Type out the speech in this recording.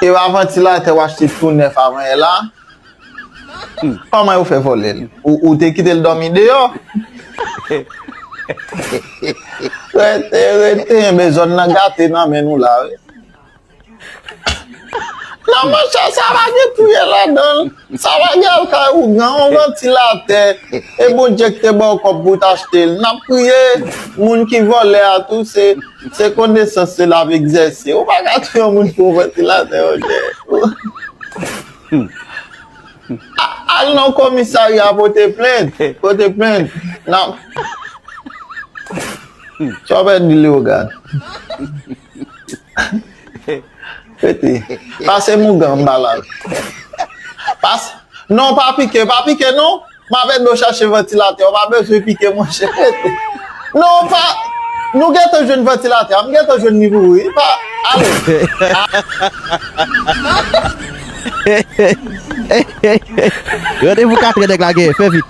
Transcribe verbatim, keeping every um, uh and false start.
E pa vantilatè w achte tou nèf avanyè la? Kòman yo fè vòlè l? Ou, ou te kite l dòmi deyò? Rete, rete, men zòn nan gate nan men nou la, wi. Non, monchè, sa pa gen touye ladan l. Sa pa gen al kay ougan, yon vantilatè. E Bondye ki te ba w kòb pou w t achte l. N ap priye, moun ki vòlè a tou, se, se konesans se l ap egzèse. Ou pa ka touye yon moun pou yon vantilatè, monchè. A- Al nan komisarya pote plent. Pote plent. Nan. Sa w pèdi Leogàn. Rete. Pase mougan m ba la. Pas. Non, pa pike, pa pike, non. M ap ede w chache vantilatè. Ou pa bezwen pike, monchè. Rete. Non, pa. Nou gentan jwenn vantilatè. M gentan jwenn li pou ou, wi. Pa. Ale. Randevou katrè nèg la genyen, fè vit.